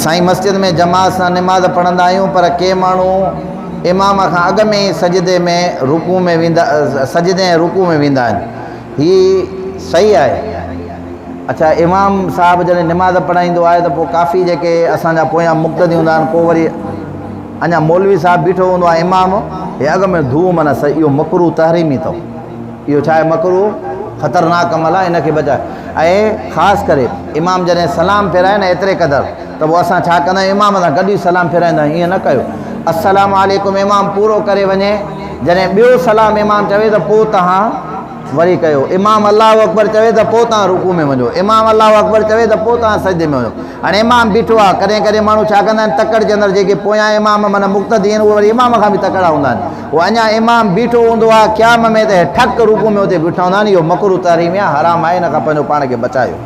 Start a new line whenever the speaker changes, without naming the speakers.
سائين مسجد ۾ جماعت سان نماز پڙهندا آهيون پر ڪي ماڻهو امام کان اڳ ۾ ئي سجدي ۾ رڪوع ۾ ويندا سجدي ۽ رڪوع ۾ ويندا آهن هي صحيح آهي اڇا امام صاحب جڏهن نماز پڙهائيندو آهي ته پوء ڪافي جيڪي اسان جا پويان مقتدي هوندا آهن ڪو وري اڃا مولوي صاحب بيٺو هوندو آهي امام هي اڳ ۾ ڌو معنيٰ اهو مڪروه تحريمي اٿو اهو ڇا آهي مڪروه خطرناڪ عمل آهي ان کي بچاء ۽ خاص ڪري امام جڏهن سلام ڦيرائي نه ايتري قدر ته پوء اسان ڇا ڪندا آهيون امام سان گڏ ئي سلام ڦيرائيندا آهيون ائين نه ڪيو السلام عليڪم امام پورو ڪري وڃي جڏهن ٻيو سلام امام چوي ته پوء توهان وري ڪيو امام الله اڪبر چوي ته پوء توهان رڪوع ۾ وڃو امام الله اڪبر چوي ته پوء توهان سجدي ۾ وڃو هاڻي امام بيٺو آهي ڪڏهن ڪڏهن ماڻهو ڇا ڪندا آهن تڪڙ جي اندر جيڪي پويان امام معنيٰ مقتدي آهن اهي وري امام کان به تڪڙا هوندا آهن هو اڃا امام بيٺو هوندو آهي قيام ۾ ته ٺڪ رڪوع ۾ اتي بيٺا هوندا آهن اهو مڪروه تحريمي آهي حرام آهي ان کان پنهنجو پاڻ کي بچايو.